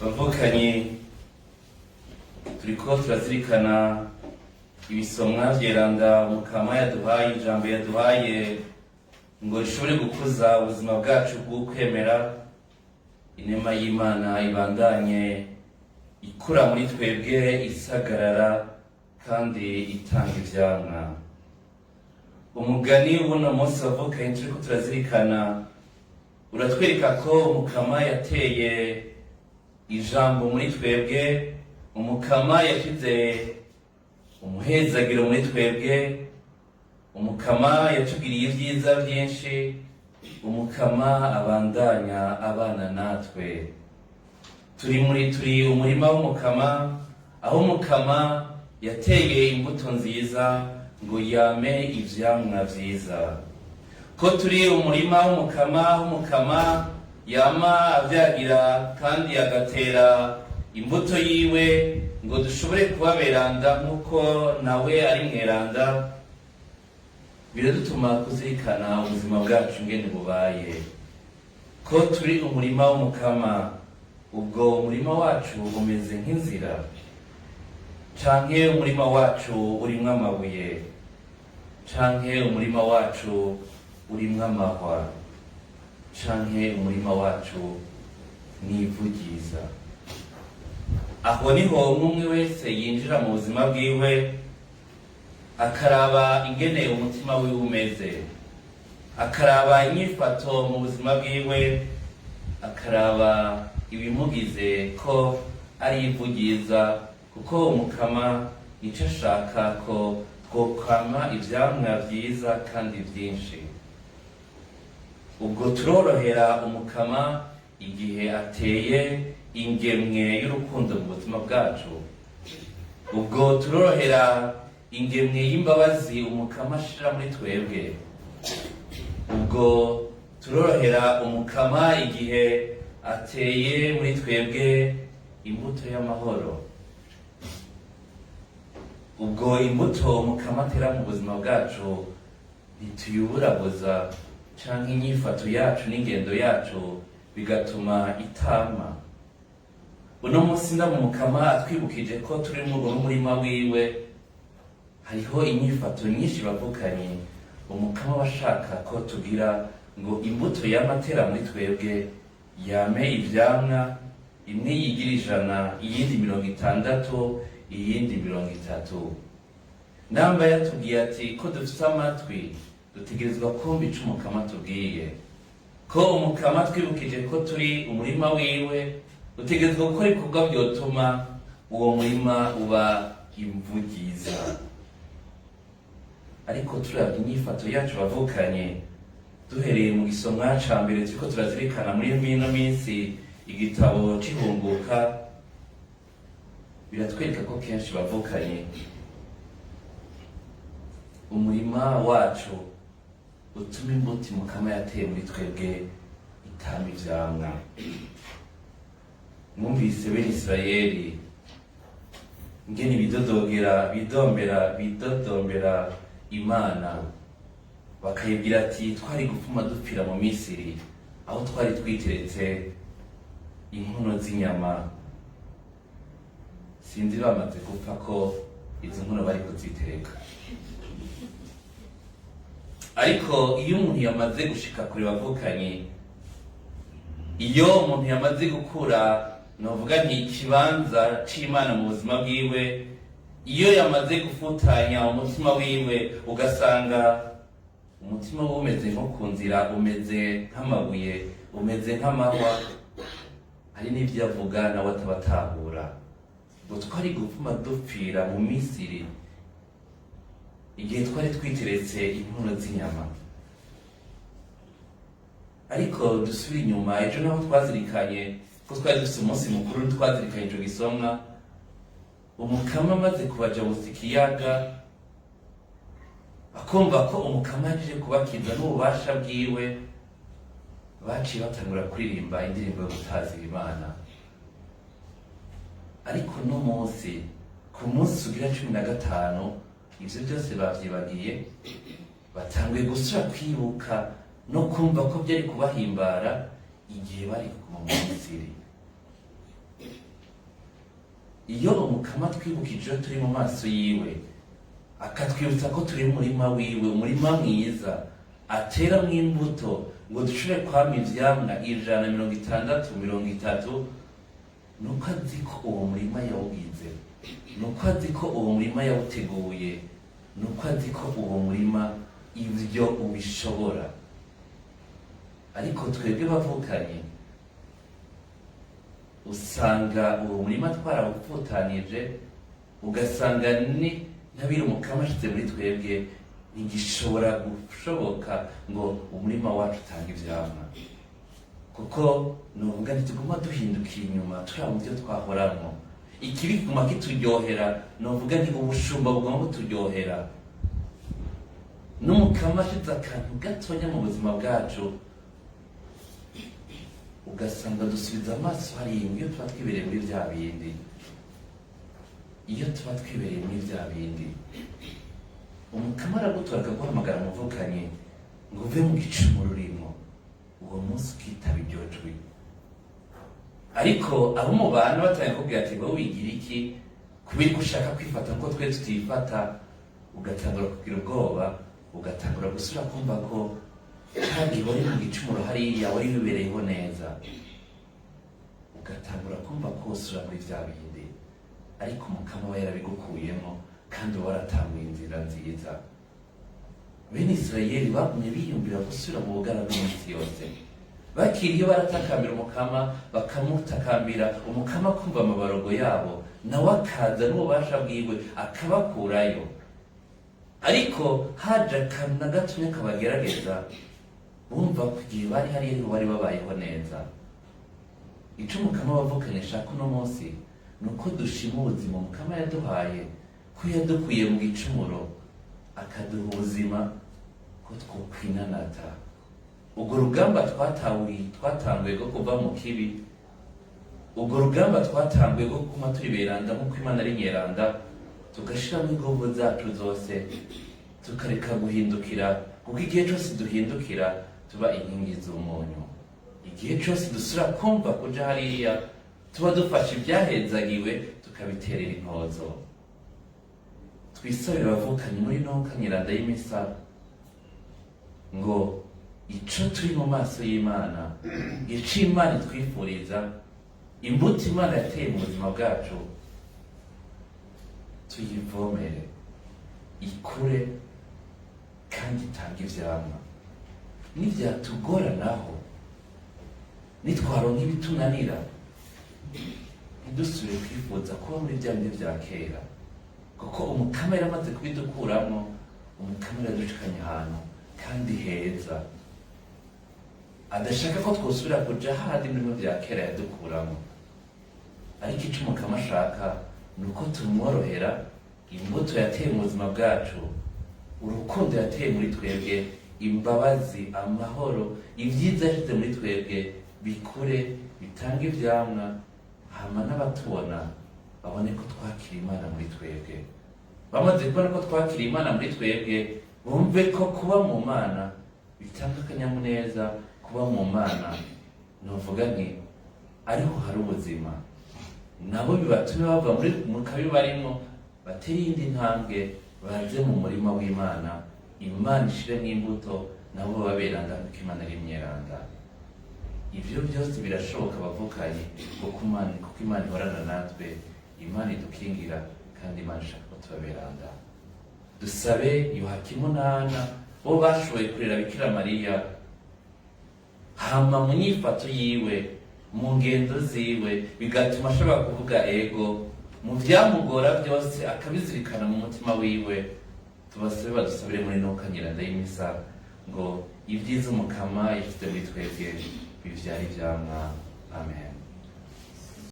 Bavukanye, turiko turazirikana ibisomwa vyeranda Mukama yaduhaye, ijambo yaduhaye ngo rishobore gukuza ubuzima bwacu bw'ukwemera. Inema y'Imana ibandanye ikura muri twebwe, isagarara kandi itanga ivyamwa. Umugani w'uno munsi, wavukanye, turiko turazirikana uratwereka ko Umukama yateye ijambo muri twebwe, Umukama yashyize umuhezagiro muri twebwe, Umukama yatugiriye ibyiza byinshi, Umukama abandanya abana natwe. Turi umurima w'Umukama, aho Umukama yateye imbuto nziza ngo yame ivyamwa vyiza. Ko turi umurima w'Umukama, aho Umukama yama avyagira kandi agatera imbuto yiwe ngo dushobore kuba beranda nk'uko nawe ari mweranda, biradutuma kuzirikana ubuzima bwacu ngene bubaye. Ko turi umurima w'Umukama, ubwo umurima wacu umeze nk'inzira, canke umurima wacu urimwo amabuye, canke umurima wacu urimwo amahwa, canke umurima wacu n'ivu ryiza? Aho niho umwe wese yinjira mu buzima bwiwe, akaraba ingene umutima wiwe umeze, akaraba inyifato mu buzima bwiwe, akaraba ibimugize ko ari ivu ryiza, kuko Umukama nico ashaka, ko twokwama ivyamwa vyiza kandi vyinshi. Ubwo turorohera Umukama igihe ateye ingemwe y'urukundo mu buzima bwacu? Ubwo turorohera ingemwe y'imbabazi Umukama ashira muri twebwe? Ubwo turorohera Umukama igihe ateye muri twebwe imbuto y'amahoro? Ubwo imbuto Umukama atera mu buzima bwacu ntituyuburabuza, canke inyifato yacu n'ingendo yacu bigatuma itama? Uno munsi ndaba Umukama atwibukije ko turi mu murima wiwe. Hariho inyifato nyinshi, bavukanye, Umukama aba ashaka ko tugira ngo imbuto yamatera muri twebwe yame ivyamwa, imwe yigira 100, iyindi 60, iyindi 30. Namba yatubwiye ati ko dufise amatwi, dutegerezwa kumva ico Umukama tubwiye. Ko Umukama twibukije ko turi umurima wiwe, dutegerezwa gukora ibikorwa vyotuma uwo murima uba ivu ryiza. Ariko turavye inyifato yacu, bavukanye, duhereye mu gisomwa ca mbere turiko turazirikana muri mino minsi, igitabo c'Ihunguka, biratwereka ko kenshi, bavukanye, umurima wacu utuma imbuto Mukama yateye muri twebwe itama ivyamwa. Mwumvise bene Isirayeli ngene bidodogera, bidombera, bidodombera Imana, bakayibwira ati: "Twari gupfuma dupfira mu Misiri, aho twari twiteretse inkono z'inyama." Sinzi bamaze gupfa ko izo nkono bari kuzitereka. Ariko iyo umuntu yamaze gushika kure, bavukanye, iyo umuntu yamaze gukura, novuga nti ikibanza c'Imana mu buzima bwiwe, iyo yamaze gufutanya umutima wiwe, ugasanga umutima we umeze nko ku nzira, umeze nk'amabuye, umeze nk'amahwa, hari n'ibyo avuga nawe ataba atahura, ngo: "Twari gupfuma dupfira mu Misiri igihe twari twiteretse inkono z'inyama." Ariko dusubire inyuma, ejo naho twazirikanye ko twari dufise umunsi mukuru, twazirikanye ico gisomwa. Umukama amaze kubajabutsa ikiyaga, bakumva ko Umukama yaje kubakiza n'ububasha bwiwe, baciye batangura kuririmba indirimbo yo gutazira Imana. Ariko no munsi, ku munsi ugira 15, ivyo byose bavyibagiye, batanguye gusubira kwibuka no kumva ko byari kubahimbara igihe bari kuguma mu Misiri. Iyo Umukama twibukije iyo turi mu maso yiwe, akatwibutsa ko turi mu murima wiwe, umurima mwiza ateramwo imbuto ngo dushobore kwama ivyamwa 160, 30, nuko azi ko uwo murima yawugize, nuko azi ko uwo murima yawuteguye, nuko azi ko uwo murima ivyo ubishobora. Ariko twebwe bavukanye, usanga uwo murima twarawupfutanije, ugasanga ni ntabiri Umukama ashize muri twebwe, ntigishobora gushoboka ngo umurima wacu utange ivyamwa, kuko nuvuga ntituguma duhindukiye inyuma turaba mu byo twahoramwo. Ikibi kiguma kituryohera, nuvuga nti ubushumba buguma buturyohera. N'Umukama ashize akantu gatonya mu buzima bwacu, ugasanga dusubiza amaso hariya iyo tuba twibereye muri bya bindi, iyo tuba twibereye muri bya bindi. Umukama aragutora, akaguhamagara, muvukanye, ngo uve mu gicumuro urimo. Uwo munsi ukitaba iryo jwi, ariko abo mubana batangiye kukubwira ati: "Wowe wigira iki? Kubera ko ushaka kwifata nko twe tutifata?" Ugatangura kugira ubwoba, ugatangura gusubira kumva ko kandi wari mu gicumuro hariya wari wibereyeho neza, ugatangura kumva ko usubira muri bya bindi. Ariko Umukama we yarabigukuyemo, kandi uba waratanguye inzira nziza. Bene Isirayeli bagumye biyumvira gusubira mu bugaragwa iminsi yose. Bakiriye baratakambira Umukama, bakamutakambira, Umukama kumva amaborogo yabo, nawe akaza n'ububasha bwiwe akabakurayo. Ariko haje akantu na gatonya kabagerageza, bumva ko igihe bari hariya bari babayeho neza. Ico Umukama wavukanye ashaka uno munsi ni uko dushima ubuzima Umukama yaduhaye, ko yadukuye mu gicumuro akaduha ubuzima, ko twokwinanata urwo rugamba twatanguye rwo kuva mu kibi, urwo rugamba twatanguye rwo kuguma turi beranda nk'uko Imana ari nyeranda, tugashiramo inguvu zacu zose, tukareka guhindukira, kuko igihe cyose duhindukira tuba inkingi z'umunyu. Igihe cyose dusubira kumva kuja hariya, tuba dufashe ibyahezagiwe tukabiterera intozo. Twisabire bavukanye muri ino kanyiranda y'imisa ngo ico turi mu maso y'Imana, ico Imana itwifuriza, imbuto Imana yateye mu buzima bwacu, tuyivomere ikure kandi itange ivyamwa. Nivyatugora naho, nitwaronka ibitunanira, ntidusubire kwifuza kuba muri bya bindi vya kera, kuko Umukama yaramaze kubidukuramo. Umukama yaradushikanye ahantu kandi heza, adashaka ko twosubira kuja hahandi muri bya kera yadukuramo. Ariko ico Umukama ashaka ni uko tumworohera imbuto yateye mu buzima bwacu, urukundo yateye muri twebwe, imbabazi, amahoro, ibyiza yashyize muri twebwe, bikure bitange ivyamwa, hama n'abatubona babone ko twakira Imana muri twebwe. Bamaze kubona ko twakira Imana muri twebwe, bumve ko kuba mu Mana bitanga akanyamuneza, kuba mu Mana novuga nti ariho hari ubuzima. Nabo bibatume bava muri mu kabi barimo, batere iyindi ntambwe, baze mu murima w'Imana, Imana ishiremo imbuto, nabo baberanda kuko Imana ari imyeranda. Ivyo byose birashoboka bavukanye, kuko Imana ihorana natwe, Imana idukingira, kandi Imana ishaka ko tubaberanda. Dusabe Yohakimu n'Ana, bo bashoboye kurera Bikira Mariya, hama mu nyifato yiwe, mu ngendo ziwe, bigatuma ashobora kuvuga ego mu vyamugora byose, akabizirikana mu mutima wiwe. Tubasabe badusabire muri ino kanyiranda y'imisa ngo ibyiza Umukama yashyize muri twebwe bivyara ivyamwa. Amen.